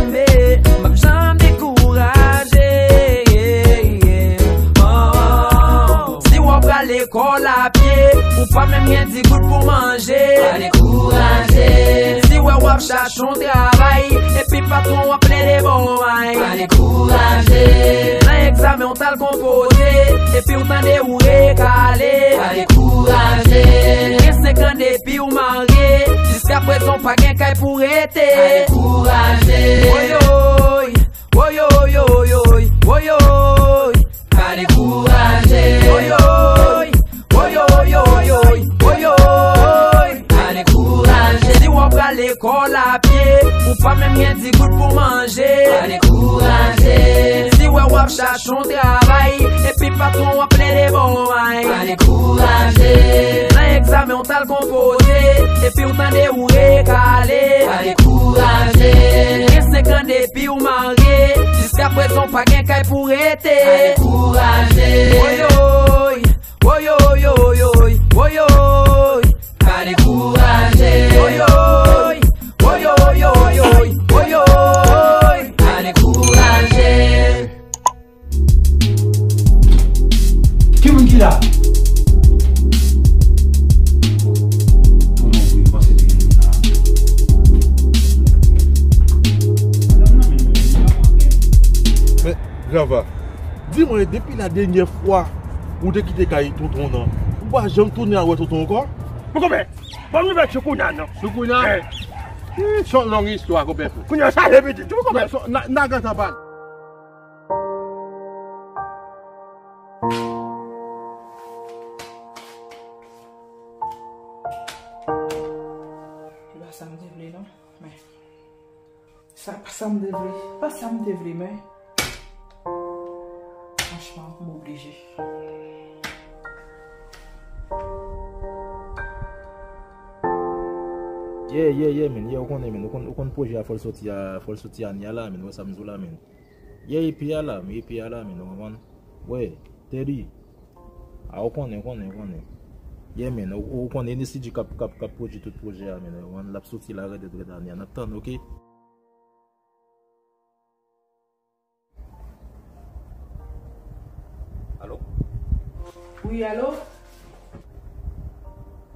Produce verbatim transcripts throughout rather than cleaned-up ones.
M p ap janm dekouraje. Oh, oh, oh. Si w ap pral lekòl a pye, ou pa menm gen di goud pou manje, pa dekouraje. Si w wè w ap chache yon travay, epi patwon w ap plede ba w may, pa dekouraje. Nan egzamen w t al konpoze, epi w tande ou rekale, pa dekouraje. Gen senk an depi w marye, jiskaprezan w pa gen kay pou rete, pa dekouraje. Woyoy, woyoy, woyoy, woyoy, pa dekouraje. Woyoy, woyoy, woyoy, woyoy, pa dekouraje. Si w ap pral lekòl a pye, ou pa menm gen di goud pou manje, pa dekouraje. Si w wè w ap chache yon travay, epi patwon w ap plede ba w may, pa dekouraje. Nan egzamen w t al konpoze, epi w tande ou rekale, pa dekouraje. Gen senk an depi w marye, jiskaprezan w pa gen kay pou rete, pa dekouraje. Woyoy, woyoy, woyoy, woyoy, pa dekouraje. Woyoy, woyoy, woyoy, woyoy, pa dekouraje. Ki moun ki la? Ou non, wi, panse te gen moun la. Men, Java, di mwen, depi la dènyè fwa ou te kite kay tonton nan, ou pa janm tounen al wè tonton ankò? Mon konpè, ban m nouvèl Choukouna, non. Choukouna? Eh. Ih, se yon long istwa, konpè. Kounye a, sa repete tou, mon konpè. N a, n a gentan pale. Se pa sa m te vle, non. Men, sa pa sa m te vle. Pa sa m te vle, men. Franchman, m oblije. Yeah, yeah, yeah, man. Yeah, ou konnen, man. Ou konn, ou konn pwojè a, fò l soti a, fò l soti ane a la, man. Ou wè sa m di w la, man. Yeah, E P a la, men E P a la, men ou konprann? Wè, Teddy. A, ou konnen, ou konnen, ou konnen. Yeah, men, ou, ou konnen N S T G k ap, k ap, k ap pwodui tout pwojè a, men ou konprann? L ap soti la rèd, rèd, rèd ane a. N ap tann, oke? Alo? Wi, alo?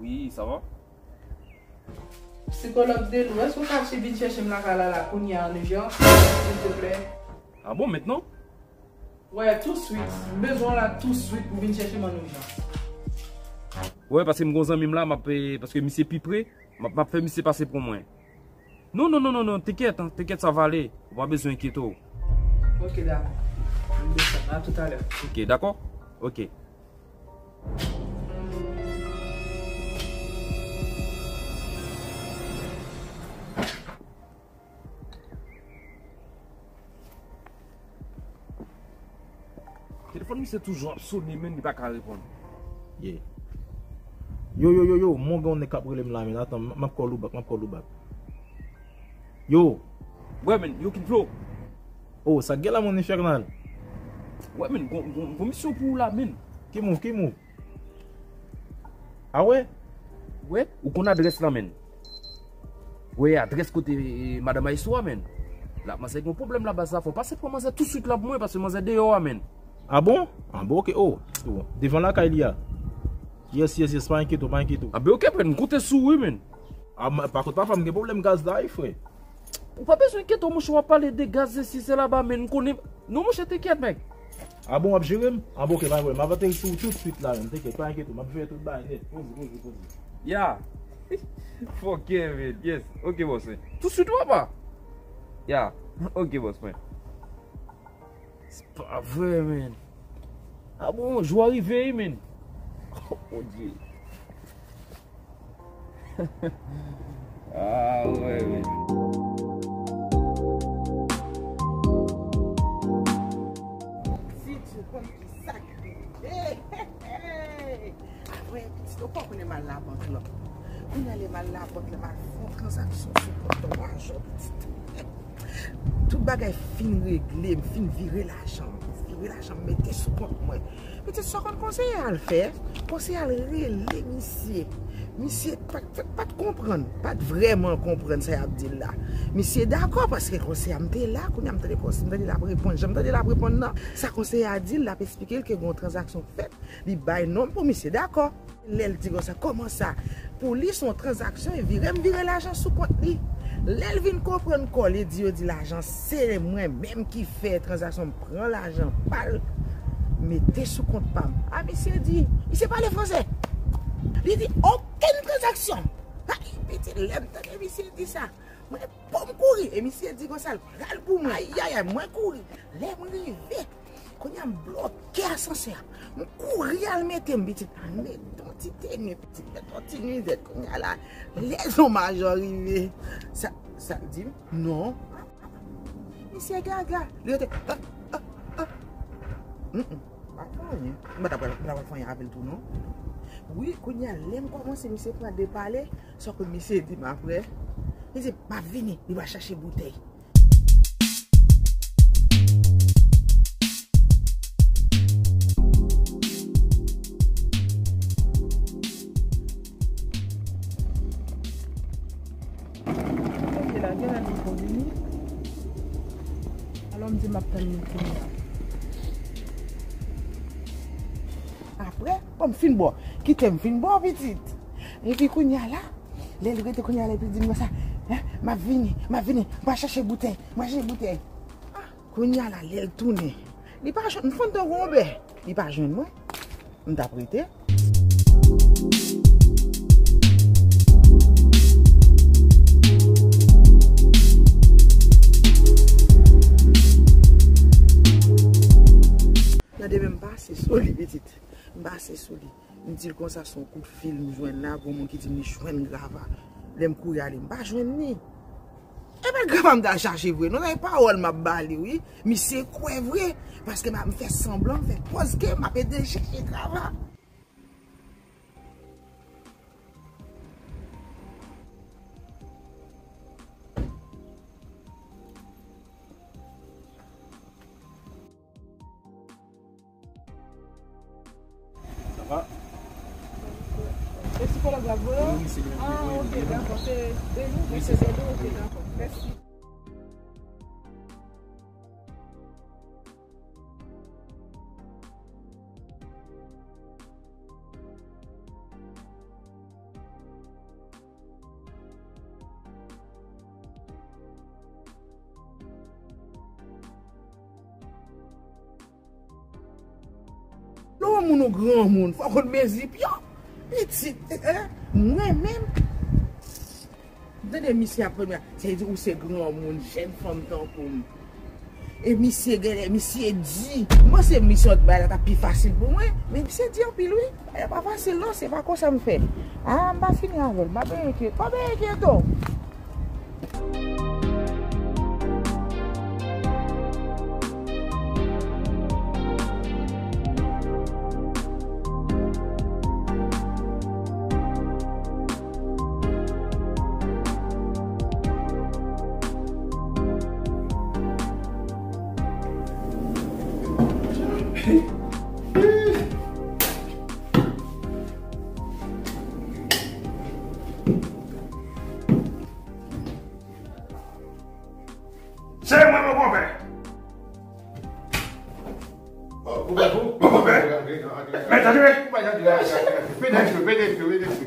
Wi, sa va? Sikològ Delou, èske w ka vin chèche m lakay la, la, kounye a, an ijans, silteplè? A bon, mentnan? Wè, touswit. M bezwen w la touswit pou vin chèche m an ijans. Wè, paske m gon zanmi m la, m ap, eh, paske misye pi pre, m ap, m ap fè misye pase pou mwen. Non, non, non, non, non, t'inquiète, hein, t'inquiète, ça va aller. Ou pa bezwen enkyete w. Ok, dakò. M desann. A toutalè. Ok, dakò? Ok. Telefòn misye toujou ap sone, men li pa ka reponn. Yeah. Yo, yo, yo, yo, mon gen yon nèg k ap rele m la, men. Atan, m, m ap call ou back, m ap call ou back. Yo. Wè, men, yo, Kid Flow. Oh, sa k gen la, mon infernal? Wè, men, gon, gon, gon misyon pou ou la, men. Ki move, ki move? A wè? Wè, ou konn adrès la, men. Wè, adrès kote, eh, madan Maestro a, men. La, manzè gen yon pwoblèm la, baz la, fò w pase pran manzè touswit la pou mwen, paske manzè deyò a, men. A bon? A bon, ok, oh. Devan lakay li a. Yes, yes, yes, pa enkyete w, pa enkyete w. A ben, ok, men, m konte sou ou, wi, men. A, m, pa kont papa m gen pwoblèm gaz la, wi, frè. Ou pa bezwen enkyete w, monchè, w ap pale de gaz, sesi, sela, ba, men, m konnen. Non, monchè, t'inquiète, mec. A bon, w ap jere m? A bon, ok, pa gen pwoblèm. M ap ateri sou ou toutswit la, menm. T'inquiète, pa enkyete w. M ap jere tout bagay nèt. Poze, poze, poze. Ya. Fuck yeah, man. Yes. Ok, boss, man. Toutswit, papa. Ya. Ok, boss, man. Se pa vre, man. A bon, jou a rive, wi, man. Oh, Bondye. Ah, wè, men. Si w konn ki sa k rive. Apre, pitit, ou pa konnen m al labank lan. Kounye a lè m al labank lan, m al fè yon tranzaksyon sou kont twa jan, pitit. Tout bagay fin regle, m fin vire lajan. M vire lajan, m mete sou kont mwen. Pitit, sa w konn konseye a al fè? Konseye a al rele misye. Misye pa t, pa t konprann, pa t vrèman konprann sa y ap di l la. Misye dakò, paske konsèy a, m te la, kounye a m tande konsèy, m tande l ap reponn, jan m tande l ap reponn nan, sa konsèy a di l, l ap eksplike l ke gen yon tranzaksyon k fèt, li bay non pou misye, dakò. Lè l di konsa, kòman sa? Pou li, se yon tranzaksyon, e vire m vire lajan sou kont li. Lè l vin konprann kò l, e di yo di lajan se mwen menm ki fè tranzaksyon, m pran lajan pa l, mete sou kont pa m. A, misye di, misye pale fransè. Li di, okenn tranzaksyon. Ay, pitit, lè m tande misye di sa, mwen, pou m kouri. E misye di konsa, l pral pou mwen. Ayayay, mwen kouri. Lè m rive, kounye a m bloke asansè a. M kouri al mete m, pitit. Mete yon ti teni, pitit. Mete yon ti nizèt, kounye a la. Lè zon majò rive, sa, sa l di m, non. Misye gaga. Li rete, ah, ah, ah. Mm, mm. Pa fè anyen. M pa ta pral, m pa ta pral fè anyen avè l tou, non. Wi, kounye a, lè m kòmanse, misye pran de pale, sa ke misye di m apre. Li di, m ap vini, li va chache boutèy. Kote la, genlè li ko vini. Alò, m di m ap tann li kounye a. Apre, bon, m fin bò. Kite m fin bò, pitit. Epi kounye a la, lè l rete kounye a la, epi di m konsa, eh, m ap vini, m ap vini, m pral chache boutèy, m pral chache boutèy. Ah, kounye a la, lè l tounen, li pa jwenn, m fann tankou yon bè, li pa jwenn mwen. M t ap rete. Tande, men m pase sou li, pitit. M pase sou li. M di l konsa, se yon kout fil m jwenn la, gon moun ki di m li jwenn Grava. Lè m kouri ale, m pa jwenn li. E pa Grava m t al chache vre, non, nan pawòl m ap ba li, wi. Misye kwè vre, paske m ap fè sanblan, m fè pòz ke m ap ede l chache Grava. Sa va? E sikològ la voye w? Wi, wi, se li menm ki voye m. Ah, ok, dakò. Se de nou, se de nou, ok, dakò. Mèsi. Lè w wè moun ou granmoun, fò w konn mezi pye w. Pitit, eh, eh, mwen menm. Tande misye ap pran, se di ou se granmoun, jèn fanm tankou m. E misye genlè, misye di. M panse misyon bagay la t ap pi fasil pou mwen, men misye di anpil wi. Bagay la pa fasil non, se pa konsa m fè. Ah, m pa fini avè l, m pa benyen kye, pa benyen kye tou. Se mwen, mon konpè. Mon konpè. Men tande. Pede fye, pede fye, pede fye.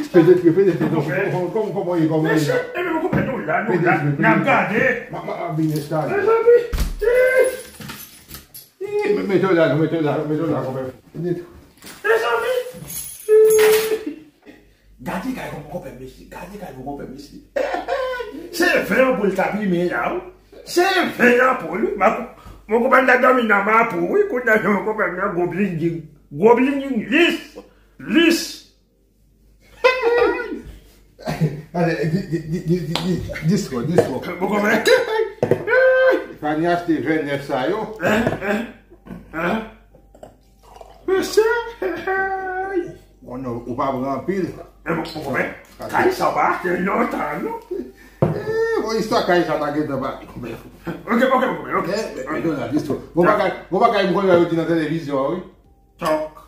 Pede fye, pede fye. Kòman, kòman, kòman ye, kòman ye la? Mesye, epi mon konpè, nou la, nou la, n ap gade. M ap vin enstale. Mezanmi. Mete w la, mete w la, mete w la, konpè. Mezanmi. Gade kay konpè mesye, gade kay konpè mesye. Se ven anpoul k ap limen la, wi. Se ven anpoul, wi. Mon konpè nan dòmi nan mapou, wi. Kounye a, mon konpè nan gwo blinging. Gwo blinging, lis, lis. Ale, di, di, di, di, di, di, dis fò, dis fò. Mon konpè. Fani achte ven nèf sa yo. Hein, hein, hein. Mesye! Bon, non, ou pa pran anpil. E bon, bon, men, kay sa w pa achte l lontan, non? Eh, bon, istwa kay sa pa gentan pale. Ok, ok, ok, ok. Eh, men, men, non, la, istwa. Bon, bagay, bon, bagay, m konn yo di nan televizyon an, wi. Talk.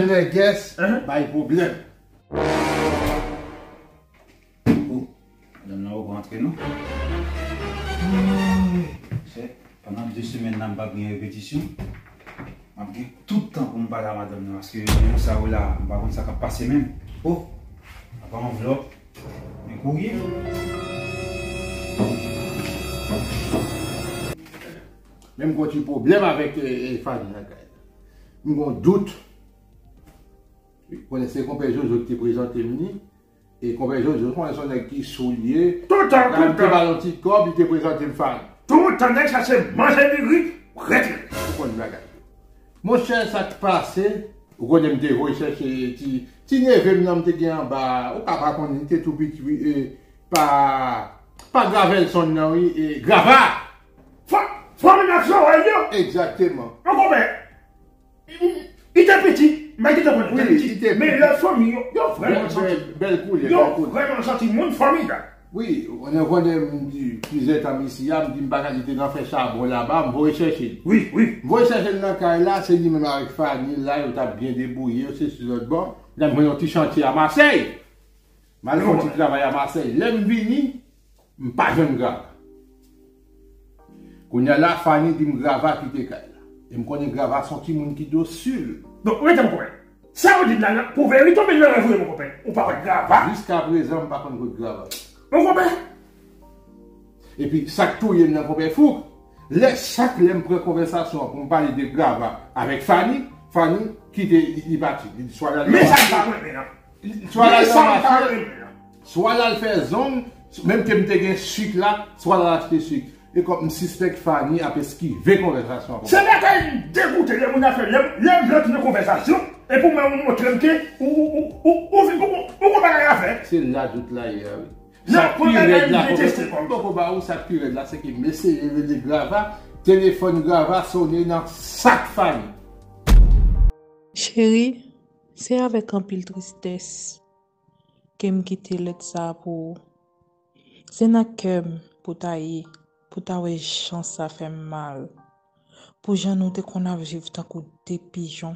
Jèn nègès bay pwoblèm. Oh, madanm nan poko rantre non. Chè, pandan de semèn la m p ap gen repetisyon. M ap gen tout tan pou m pale a madanm nan, paske jou sa yo la, m pa konn sa k ap pase menm. Oh, apa anvlòp, men kouri. Men m gon ti pwoblèm avèk, e, e, Fanny nan kay la. M gon dout. Konnen se konpè Jojo ki te prezante m li. E konpè Jojo, konnen se yon nèg ki sou li ye. Toutan, toutan. Te ba l yon ti kòb, li te prezante m Fanny. Toutan, nèg sa se manje migri, retire. Ou konn bagay yo. Monchè, sa k pase, ou konnen m te voye chèche ti, ti neve m nan m te gen anba a. Ou ka pa konnen, li te tou piti, wi, e, pa, pa Gravelson nan, wi, e, Grava. Fò, fò m nan zòrèy yo. Egzakteman. Mon konpè, li te piti, men li te konn li te piti. Men lè fanmi yo, yo vrèman santi. Bèl koulè, bèl koulè. Yo vrèman santi moun fanmi la. Wi, ou konnen, konnen m di plizyè tan m isi a, m di m pa ka kite nan fè chabon laba, m voye chèche l. Wi, wi. M voye chèche l nan kay la, se li menm avèk Fanny la, yo t ap byen debouye, yo se sou lòt bò. Lè m jwenn yon ti chantye a Masèy. M al fè yon ti travay a Masèy. Lè m vini, m pa jwenn Grava. Kounye a la, Fanny di m Grava kite kay la. E m konnen Grava se yon timoun ki dosil. Donk, rete m konprann. Sa ou di m la, pou verite oubyen nan rèv ou ye, mon konpè? Ou pa wè Grava? Jiskaprezan, m pa konn kot Grava ye. Mon konpè? Epi, sa k touye m nan, konpè Fouk, lè chak lè m pran konvèsasyon an pou m pale de Grava avèk Fanny, Fanny kite li, li pati. Li di swa l al nan mache. Men sa m pa renmen an. Swa l al nan mache, swa l al fè zong, menm ke m te gen sik la, swa l al achte sik. E kòm m sispèk Fanny ap eskive konvèsasyon an. Se bagay m degoute lè moun ap fè, lè, lè m rantre nan konvèsasyon, epi w menm ou montre m ke ou, ou, ou, ou, ou vin pou, ou, ou gon bagay a fè. Se la dout la ye a, wi. Sa k pi rèd la, m poko ba ou, sa k pi rèd la, se ke m eseye rele Grava, telefòn Grava sonnen nan sak Fanny. Cheri, se avèk anpil tristès ke m kite lèt sa a pou ou. Se nan kè m pou ta ye, pou ta wè jan sa fè m mal, pou jan nou te konn ap viv tankou de pijon.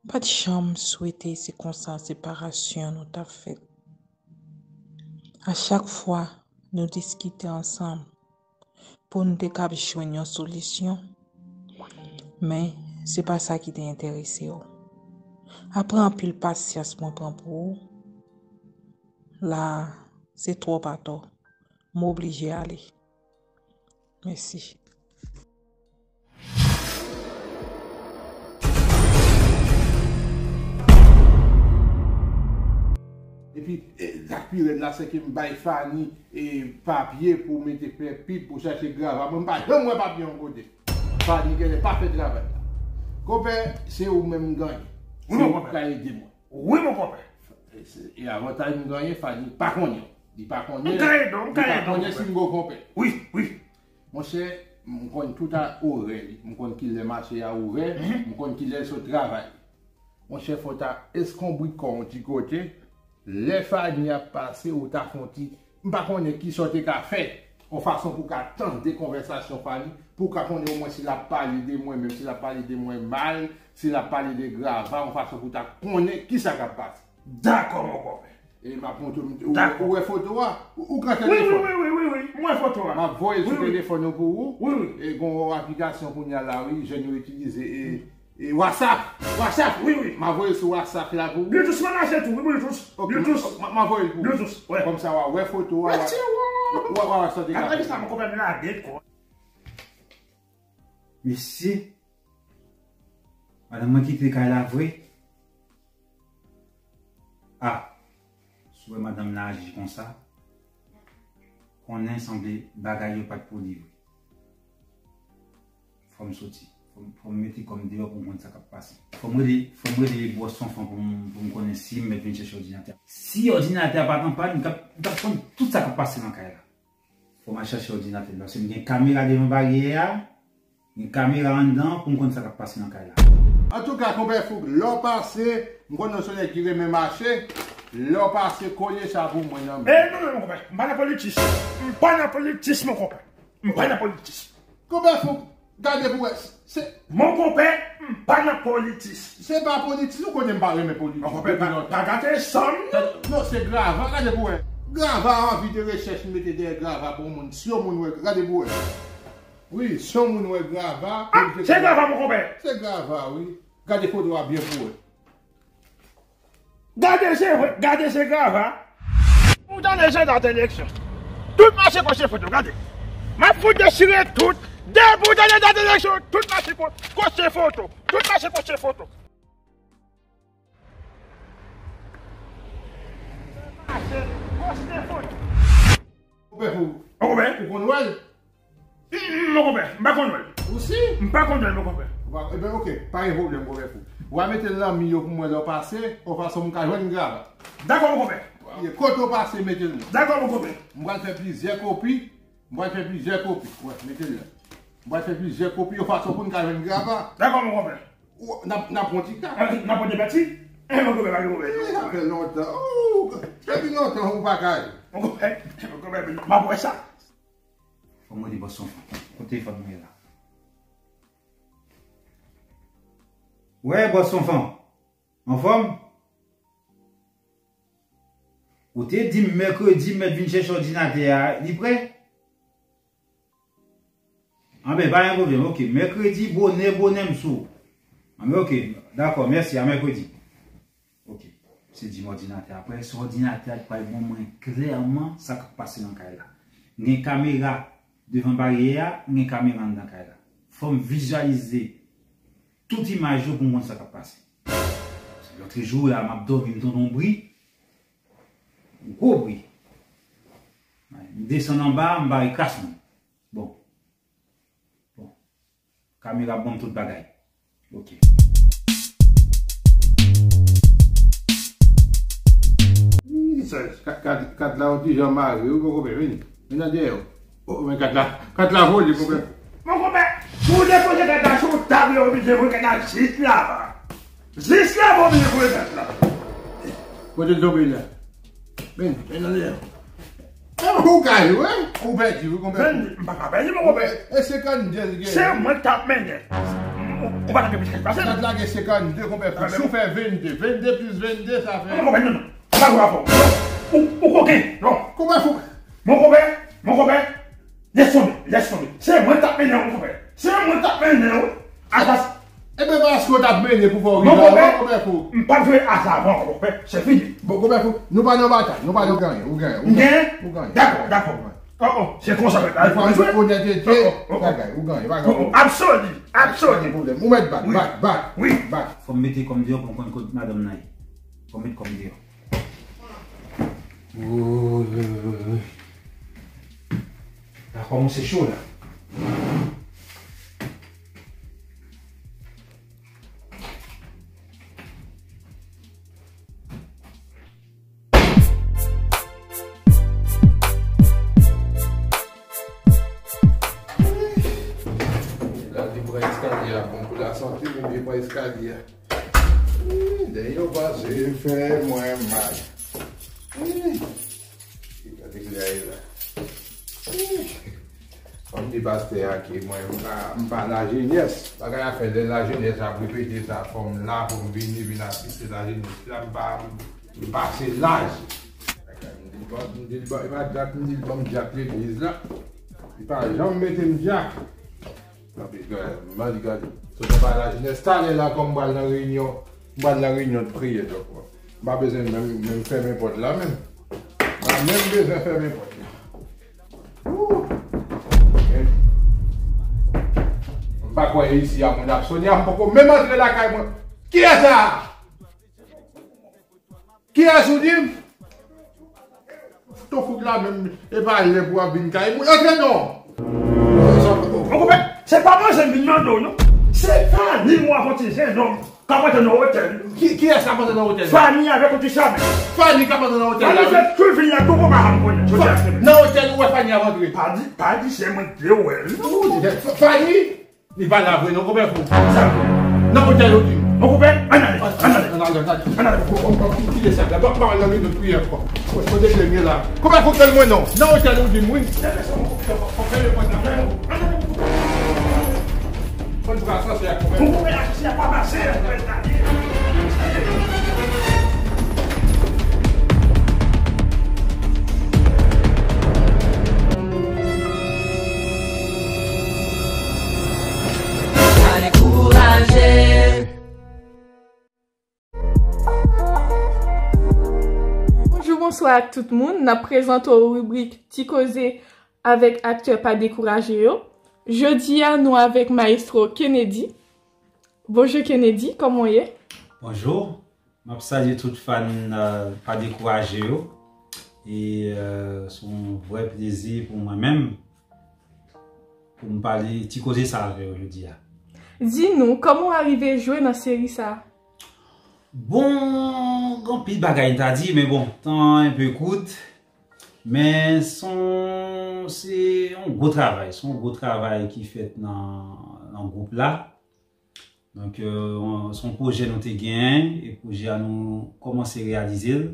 M pa t janm swete se konsa separasyon nou t ap fèt. A chak fwa, nou diskite ansanm pou n te kab jwenn yon solisyon, men se pa sa ki te enterese w. Apre anpil pasyans mwen pran pou ou, la a, se twòp atò. M oblije ale. Mèsi. Epi, e, sa k pi rèd la, se ke m bay Fanny, e, papye pou mete fè pib pou chache Grava. Mwen, m pa janm wè papye yon kote. Fanny genlè pa fè travay la. Konpè, se ou menm m genyen. Se ou k ka ede mwen. Wi, mon konpè. E, se, e avantaj m genyen, Fanny pa konnen. Li pa konnen, li pa konnen si m gon konpè. Wi, wi. Monchè, m konn tout a orè li. M konn kilè mache a ouvè, m konn kilè l sot travay. Monchè, fò w ta eskonbrit kò w yon ti kote. Lè Fanny ap pase, ou ta fè yon ti, m pa konnen kisa w te ka fè. Yon fason pou w ka tande konvèsasyon Fanny, pou w ka konnen omwen si l ap pale de mwen, menm si l ap pale de mwen mal, si l ap pale de Grava, yon fason pou w ta konnen kisa k ap pase. Dakò, mon konpè. E m ap montre w, ou, ou wè foto a? Ou, ou pran telefòn? Wi, wi, wi, wi, wi, wi. M wè foto a. M ap voye l sou telefòn ou pou ou. Wi, wi. E gon aplikasyon kounye a la, wi, jèn yo itilize, e, e WhatsApp. WhatsApp, wi, wi. M ap voye l sou WhatsApp la pou ou. Bluetooth, mwen achte tou, wi, Bluetooth. Ok, Bluetooth. M, m, m ap voye l pou ou. Bluetooth, wi. Kòmsa w a wè foto a, w a, w a, w a wè sa w te ka fè. Gade sa, mon konpè, m lage l, kwa. Mesye, madanm mwen kite kay la vre? Ah, si w wè madanm nan aji konsa, Konnen sanble bagay yo pa t pou li vre. Fò m soti. Fò m, fò m mete kò m deyò pou m konn sa k ap pase. Fò m rele, fò m rele Bòs Fanfan pou m, pou m konnen si m mèt vin chèche òdinatè a. Si òdinatè a pa t an pàn, m t ap, m t ap konn tout sa k ap pase nan kay la. Fò m al chèche òdinatè m, paske m gen kamera devan baryè a, gen kamera anndan pou m konn sa k ap pase nan kay la. Antouka, konpè Fouk, lè w pase, m konnen w se yon nèg ki renmen mache, lè w pase, kolye sa pou mwen nan men. E non, non, non, konpè, m pa nan politis. M pa nan politis, mon konpè. M pa nan politis. Konpè Fouk, gade pou wè. Se Mon konpè, m pa nan politis. Se pa politis, ou konnen m pa renmen politis. Mon konpè, pa, pa gate san m, non. Non, se grava, gade pou wè. Grava, anvi de rechèch m mete dèyè grava pou moun. Si yon moun wè, gade pou wè. Wi, si yon moun wè grava, Ah, se grava, mon konpè. Se grava, wi. Gade foto a byen pou wè. Gade se vre, gade se grava. Ou tande se dat eleksyon. Tout mache poste foto, gade. M ap fout dechire tout. Depi ou tande dat eleksyon, tout mache po-, poste foto. Tout mache poste foto. Mache poste foto. Konpè Fouk. Ou konpè? Ou konn wè l? Mm, mm, mon konpè, m pa konn wè l. Ou si? M pa konn wè l, mon konpè. Wa, eben, oke, pa gen pwoblèm, konpè Fouk. W a mete l nan mi yo pou mwen lè w pase, yon fason m ka jwenn grava. Dakò, mon konpè. Ye, kote w pase, mete l non. Dakò, mon konpè. M pral fè plizyè kopi. M pral fè plizyè kopi. Wè, mete l la. M pral fè plizyè kopi, yon fason pou n ka jwenn grava. Dakò, mon konpè. Ou, n ap, n ap pran ti ka. Ah, n ap pran de pati? Eh, mon konpè, pa gen pwoblèm. Eh, sa fè lontan. Oh, depi lontan, ou pa ka ye. Mon konpè, mon konpè, m ap wè sa. Fò m rele Bòs Fanfan. Kote telefòn mwen ye la? Wè, Bòs Fanfan. Anfòm? Ou te di m mèkredi m mèt vin chèche òdinatè a, li prè? Anben, pa gen pwoblèm. Oke, mèkredi, bonè, bonè, m sou. Anben, oke, dakò, mèsi, a mèkredi. Oke. Se di m òdinatè a. Apre sa, òdinatè a pral ban mwen klèman sa k ap pase nan kay la. M gen kamera devan baryè a, m gen kamera anndan kay la. Fò m vizyalize tout imaj yo pou m konn sa k ap pase. Lòt jou la, m ap dòmi, m tande yon bri. Yon gwo bri. M desann anba, m bare kras mwen. Bon. Bon. Kamera ap ban m tout bagay. Oke. Ih, sa, kat, kat, kat la, yon ti jan mare, wi, poko byen, vini. Vin nan dèyè w. Oh, men kat la, kat la vole, konpè. Mon konpè, si w depoze kat la sou tab, yo oblije voye kat la jis laba. Jis laba, oblije voye kat la. Kote l tonbe la? Men, men nan dèyè. Ou gaye, wi. Ou pèdi, wi, konpè. Men, m pa ka pèdi, mon konpè. E senkannde l gen. Se mwen k t ap mennen. Ou pa t ap gen plis k ap pase. Kat la gen senkannde, konpè. Si w fè vennde, vennde plis vennde, sa fè. Non, konpè, non, non. Ou pa jwe avè w. Ou, ou koken. Non. Konpè Fouk. Mon konpè, mon konpè, lès tonbe, lès tonbe. Se mwen k t ap mennen w, mon konpè. Se mwen k t ap mennen w. Asas. Eben, paske w t ap mennen pou fè w rive avan, konpè Fouk. M p ap jwe aza avan, konpè. Se fini. Bon, konpè Fouk, nou pa nan batay, nou pa nan ganyen, ou ganyen, ou ganyen. M ganyen? Ou ganyen. Dakò, dakò. Oh, oh, se konsa, mèt la. Fò nou onètete, bagay, ou ganyen, pa gen pwoblèm. Absoli, absoli. Pa gen pwoblèm. Ou mèt bat, bat, bat. Wi. Bat. Fò m mete kò m deyò pou m konn kot madanm nan ye. Fò m mete kò m deyò. Woy, woy, woy, woy. La kòmanse cho la. La li pran eskalye a, bon pou lasante, men li pran eskalye a. Ih, lè yo pase fè mwen mal. Ih, gade klè la. Ih, fò m di pastè a ke mwen, m pa, m pa lajenès. Bagay afè lè lajenès ap repete sa, fò m la, fò m vini, vin asiste lajenès la, m pa, m pase laj. M di l ban, m di l ban, e pa djak, m di l ban m djak legliz la. Li pa janm mete m djak. Anpil, gade, m di gade. Sot anba lajenès talè la, kòm m pral nan reyinyon, m pral nan reyinyon de priyè, donk, bon. M pa bezwen menm, menm fèmen pòt la, menm. M pa menm bezwen fèmen pòt la. Wou! M pa kwè isi a moun ap sonnen, m poko menm antre lakay mwen. Kiyès sa? Kiyès ou di m? Ton fouk la menm, e pa lè pou ap vin kay mwen. Antre non! Mon konpè, se pa manje m vin mande w non. Se Fanny mwen ap pwoteje non. K ap rete nan otèl. Ki, kiyès k ap antre nan otèl? Fanny avèk yon ti chanm. Fanny k ap antre nan otèl la, wi. Fanny fè tou vin la, tou konpa m konnen. Nan otèl ou wè Fanny ap antre? Pa di, pa di se mwen ki te wè l. Fanny? Li pa la vre non, konpè fou. Sa vre. Nan otèl ou di m. Mon konpè, ann ale, ann ale. Ann ale, ann ale. Ann ale, kite sa la. Ba, ba, nan minit priyè ankò. Kote premye la. Konpè fou, tèl mwen non. Nan otèl ou di m, wi. Fò n pran asansè a, konpè. Mon konpè, asansè a pa pase. Pa dekouraje. Bonjou, bonswa ak tout moun. N ap prezante w ribrik Ti Koze avèk aktè Pa Dekouraje yo. Jodi a, nou avèk Maestro Kennedy. Bonjou Kennedy, kòman w ye? Bonjou. M ap salye tout fan, euh, Pa Dekouraje yo. E, euh, se yon vrè plezi pou mwen menm pou m pale ti koze sa avè w jodi a. Di nou, kòman w arive jwe nan seri sa a? Bon, gen anpil bagay m ta di, men bon, tan an enpe kout. Men se yon, se yon gwo travay, se yon gwo travay ki fèt nan, nan gwoup la. Donk, euh, se yon pwojè nou te genyen, e pwojè a nou kòmanse reyalize l.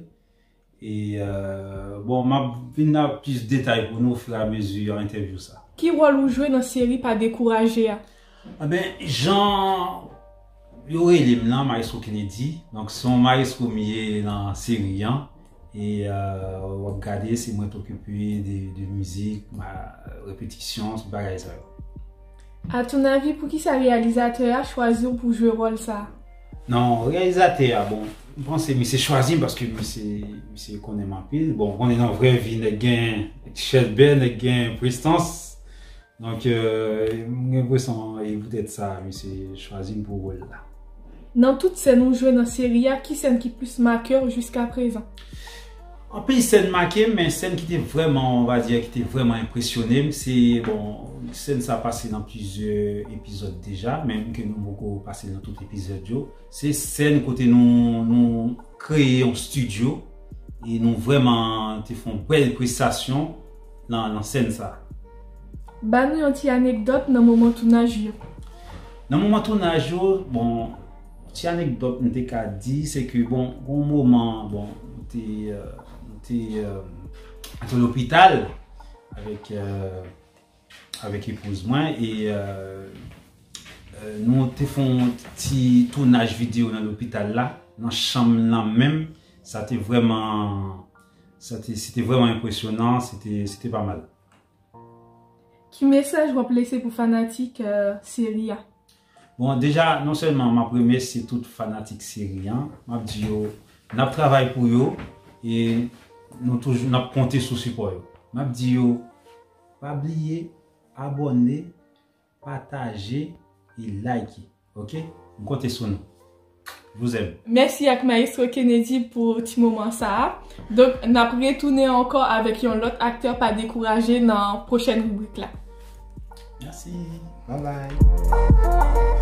E, euh, bon, m ap vin nan plis detay pou nou ofiramezu entèvyou sa. Ki wòl ou jwe nan seri Pa Dekouraje a? Enben, jan yo rele m nan, Maestro Kennedy. Donk, se yon maestro m ye nan seri an. E, euh, w ap gade, se mwen t okipe de, de mizik, ma, repetisyon, tout bagay sa yo. Atonavi, poukisa reyalizatè a chwazi w pou jwe wòl sa a? Non, reyalizatè a, bon, m panse misye chwazi m paske misye, misye konnen m anpil. Bon, konnen nan vrè vi, nèg gen chèlbè, nèg gen prestans. Donk, euh, m gen enpresyon e poutèt sa, misye chwazi m pou wòl la. Nan tout sèn ou jwe nan seri a, ki sèn ki plis make w jiskaprezan? Anpil sèn make m, men sèn ki te vrèman, on va dire, ki te vrèman enpresyone m, se, bon, sèn sa pase nan plizyè epizòd deja, menm ke nou poko pase nan tout epizòd yo. Se sèn kote nou, nou kreye yon estidyo e nou vrèman te fè yon bèl prestasyon nan, nan sèn sa. Ba nou yon ti anekdòt nan moman tounaj yo. Nan moman tounaj yo, bon, ti anekdòt m te ka di, se ke, bon, gon moman, bon, nou te, euh, nou te, euh, te lopital avèk, euh, avèk epouz mwen e, euh, euh, nou te fè yon ti tounaj videyo nan lopital la, nan chanm nan menm. Sa te vrèman, sa te, se te vrèman enpresyonan, se te, se te pa mal. Ki mesaj w ap lese pou fanatik, euh, seri a? Bon, deja, non sèlman m ap remèsye tout fanatik seri an, m ap di yo, n ap travay pou yo e nou toujou, n ap konte sou sipò yo. M ap di yo, pa bliye abòne, pataje e like. Oke? M konte sou nou. Je vous aime. Mèsi ak Maestro Kennedy pou ti moman sa a. Donk, n ap retounen ankò avèk yon lòt aktè Pa Dekouraje nan pwochèn ribrik la. Mèsi. Bye bye.